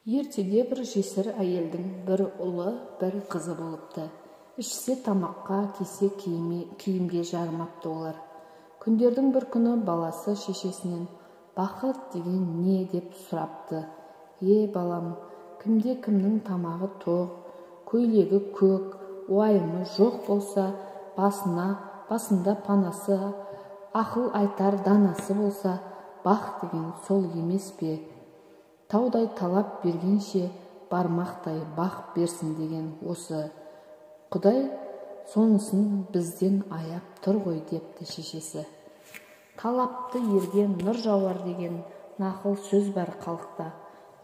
Ертеде бір жесір әйелдің бір ұлы, бір қызы болыпты. Ішсе тамаққа, кисе киімге жарымапты олар. Күндердің бір күні баласы шешесінен бақыт деген не деп сұрапты. Е, балам, кімде кімнің тамағы тоқ, көйлегі көк, уайымы жоқ болса, басында панасы, ақыл айтар данасы болса, бақ деген сол емес пе? Таудай талап бергенше бармақтай бақ берсін деген осы. Құдай сонысын бізден аяп тұр ғой депті шешесі. Талапты ерге нұр жауар деген нақыл сөз бар халықта.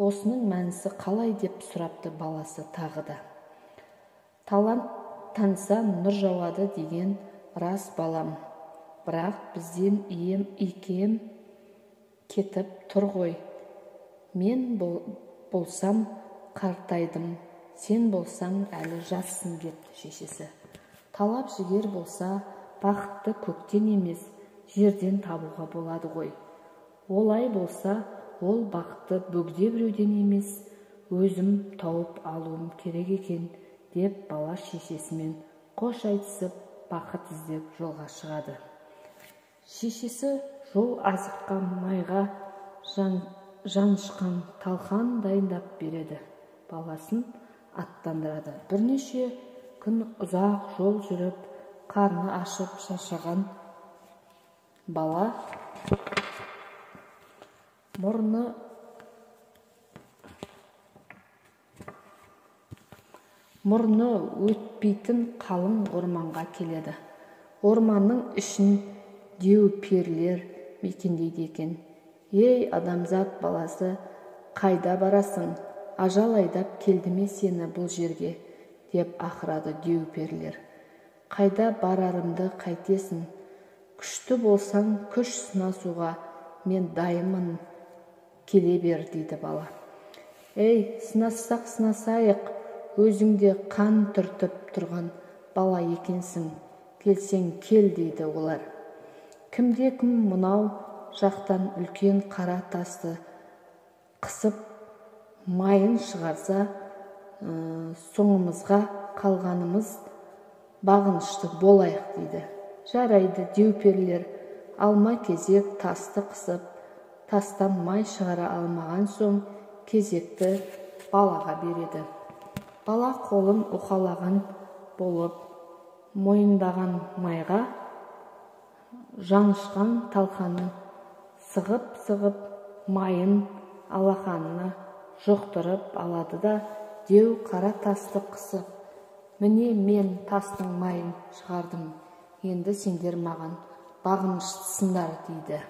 Осының мәнісі қалай деп сұрапты баласы тағы да. Талант танса нұр жауады деген рас балам. Бірақ бізден икем кетіп тұр ғой. Мен болсам қартайдым, сен болсаң әлі жассың депті шешесі. Талап жігер болса, бақытты көктен емес, жерден табуға болады ғой. Олай болса, ол бақытты бөгде біреуден емес, өзім тауып алуым керек екен деп бала шешесімен қош айтысып, бақыт іздеп жолға шығады. Шешесі жол азыққа майға жанышқан талқан дайындап береді. Баласын аттандырады. Бірнеше күн ұзақ жол жүріп, қарны ашып шаршаған бала мұрны өтпейтін қалың орманға келеді. Орманның ішін дәу перілер мекендейді екен. Ей, адамзат баласы, қайда барасың? Ажал айдап келді ме сені бұл жерге? Деп ақырады дәу перілер. Қайда барарымды қайтесің? Күшті болсаң, күш сынасуға мен дайынмын, келе бер, дейді бала. Ей, сынассақ сынасайық, өзің де қан түртіп тұрған бала екенсің, келсең кел, дейді олар. Кімде кім мынау жақтан үлкен қара тасты қысып майын шығарса, соңымызға қалғанымыз бағынышты болайық, дейді. Жарайды, дәу перілер алма кезек тасты қысып, тастан май шығара алмаған соң кезекті балаға береді. Бала қолын уқалаған болып, мойындаған майға жанышқан талқаны сығып-сығып майын алақанына жұқтырып алады да, дәу қара тасты қысып, міне мен тастың майын шығардым, енді сендер маған бағыныштысыңдар, дейді.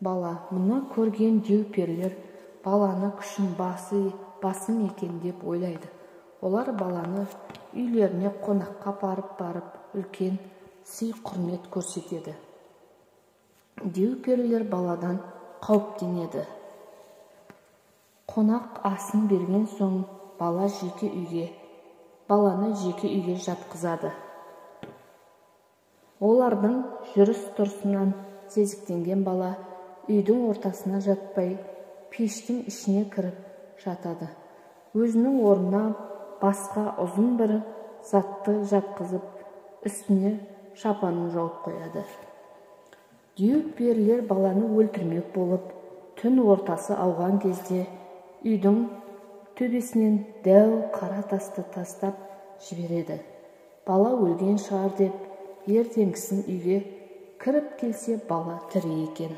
Бала мұны көрген дәу перілер баланы күшін басым екен деп ойлайды. Олар баланы үйлеріне қонаққа барып үлкен сый құрмет көрсетеді. Дәу перілер баладан қауіптенеді. Қонақ асын берген соң баланы жеке үйге жатқызады. Олардың жүріс-тұрысынан сезіктенген бала үйдің ортасына жатпай, пештің ішіне кіріп жатады. Өзінің орнына басқа ұзын бір затты жатқызып, үстіне шапанын жауып қояды. Дәу перілер баланы өлтірмек болып, түн ортасы ауған кезде үйдің төбесінен дәу қара тасты тастап жібереді. Бала өлген шығар деп, ертеңгісін үйге кіріп келсе, бала тірі екен.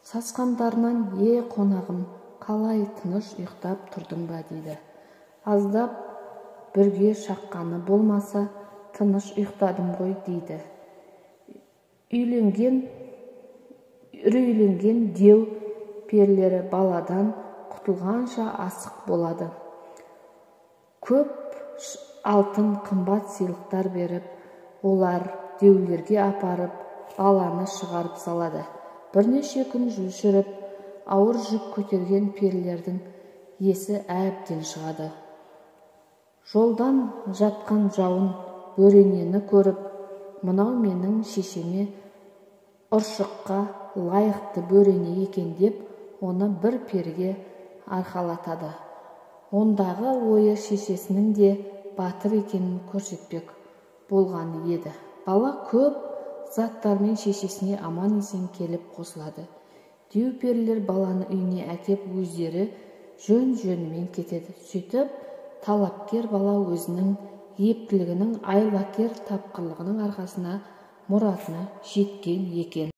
Сасқандарынан, е, қонағым, қалай тыныш ұйықтап тұрдың ба, дейді. Аздап бүрге шаққаны болмаса, тыныш ұйықтадым ғой, дейді. Үрейленген дәу перілері баладан құтылғанша асық болады. Көп алтын қымбат сыйлықтар беріп, олар дәулерге апарып, баланы шығарып салады. Бірнеше күн жүріп, ауыр жүк көтерген перілердің есі әбден шығады. Жолдан жатқан жауын бөренені көріп, мынау менің шешеме ұршыққа лайықты бөрене екен деп, оны бір періге арқалатады. Ондағы ойы шешесінің де батыр екенін көрсетпек болғаны еді. Бала көп заттармен шешесіне аман-есен келіп қосылады. Дию перілер баланы үйіне әкеп, өздері жөн-жөнімен кетеді. Сөйтіп, талапкер бала өзінің ептілігінің, айлакер тапқырлығының арқасына мұратына жеткен екен.